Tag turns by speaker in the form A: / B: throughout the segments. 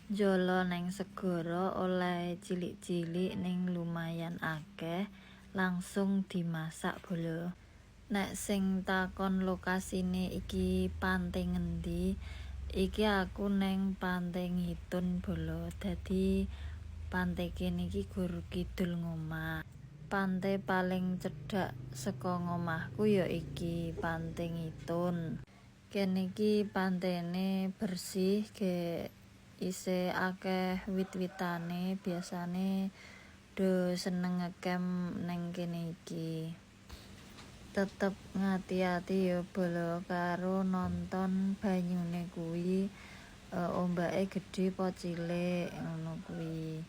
A: Jolo neng segara olehe cilik-cilik ning lumayan akeh, langsung dimasak, bolo. Nek sing takon lokasine iki pante ngendi, iki aku neng Pante Ngitun, bolo. Dadi pante kene iki gur kidul ngomah. Pante paling cedhak saka ngomahku ya iki, Pante Ngitun. Kene iki pantene bersih, ge isih akeh wit-witane, biasane do seneng ngekem neng kene iki. Tetep ngati-ati ya, bolo, karo nonton banyune kuwi ombake gedhe apa cilik ngono kuwi.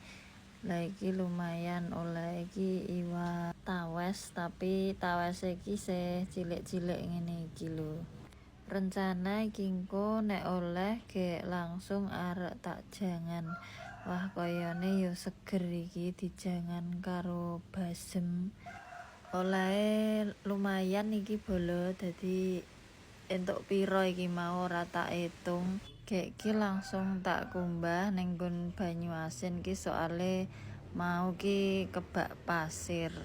A: Lah, iki lumayan oleh, iki iwak tawes, tapi tawese iki isih cilik-cilik ngene iki lho. Rencana iki engko nek oleh gek langsung arek tak jangan. Wah, koyone yo seger iki dijangan karo basem. Olehe lumayan iki, bolo, dadi entuk piro iki mau ora tak etung. Gek ki langsung tak kumbah ning nggon banyu asin ki, soale mau ki kebak pasir.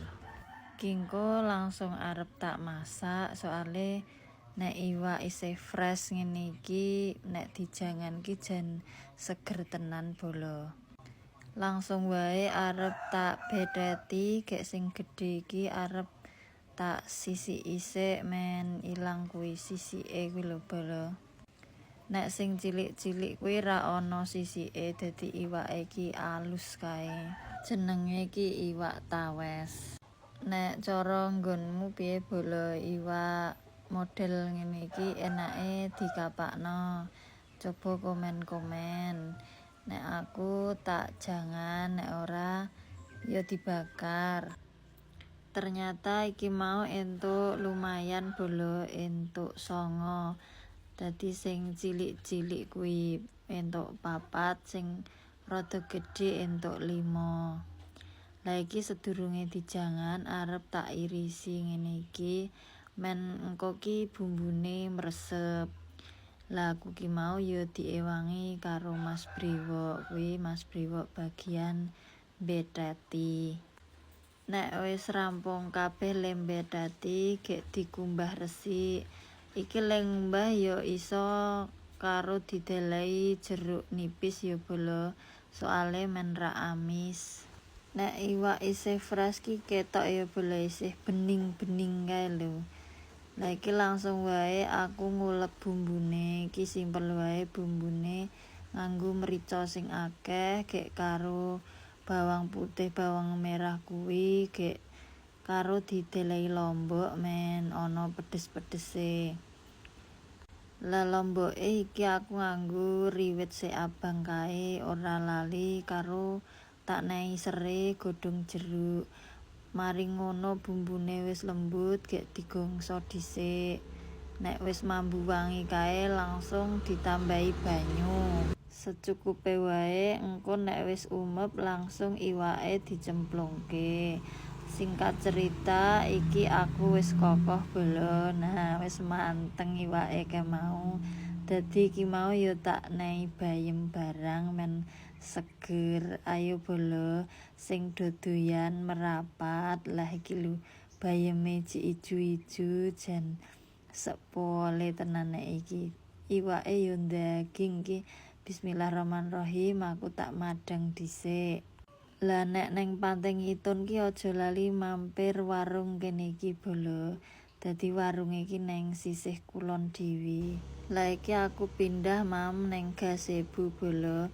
A: Ki engko langsung arep tak masak, soale nek iwak isih fresh ngene iki nek dijangan ki jan seger tenan, bolo. Langsung wae arep tak betheti, gek sing gedhe iki arep tak sisiki sik men ilang kuwi sisike kuwi lho, bolo. Nek sing cilik-cilik kuwi ra ana sisike, dadi iwake iki alus kae. Jenenge iki iwak tawes. Nek cara nggonmu piye, bolo, iwak model ngene iki enake dikapakno? Coba komen-komen. Nek aku tak jangan, nek ora ya dibakar. Ternyata iki mau entuk lumayan, bolo, entuk songo. Dadi sing cilik-cilik kuwi entuk papat, sing rada gedhe entuk limo. Lah, iki sedurunge dijangan arep tak irisi ngene iki men engko ki bumbune mresep. Lah, aku ki mau ya diewangi karo Mas Brewok kuwi, Mas Brewok bagian mbetheti. Nek wis rampung kabeh le mbetheti, gek dikumbah resik. Iki le ngumbah ya iso karo didelehi jeruk nipis ya, bolo, soale men ra amis. Nek iwak isih fresh ki ketok ya, bolo, isih bening-bening kae lho. Lah, iki langsung wae aku ngulek bumbune, iki simpel wae bumbune, nganggo merica sing akeh, gek karo bawang putih, bawang merah kuwi, gek karo didelehi lombok men ana pedes-pedese. Lah, lomboke iki aku nganggo riwit sik abang kae, ora lali karo tak nehi sere, godhong jeruk. Mari ngono bumbune wis lembut, gek digongso dhisik. Nek wis mambu wangi kae langsung ditambahi banyu. Secukupe wae, engko nek wis umep langsung iwake dicemplungke. Singkat cerita, iki aku wis kokoh, bolo. Nah, wis manteng iwake ke mau. Dadi iki mau ya tak nehi bayem barang men seger. Ayo, bolo, sing do doyan merapat. Lah, iki lho bayeme cik ijo-ijo, jan sepole tenan nek iki. Iwake yo ndaging iki. Bismillahirrahmanirrahim, aku tak madang dhisik. Lah, nek neng Pantai Ngitun ki aja lali mampir warung kene iki, bolo. Dadi warung iki neng sisih kulon dhewe. Lah, iki aku pindah mam neng gazebo, bolo.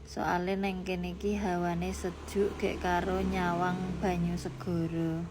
A: Soale neng kene iki hawane sejuk, gek karo nyawang banyu segara.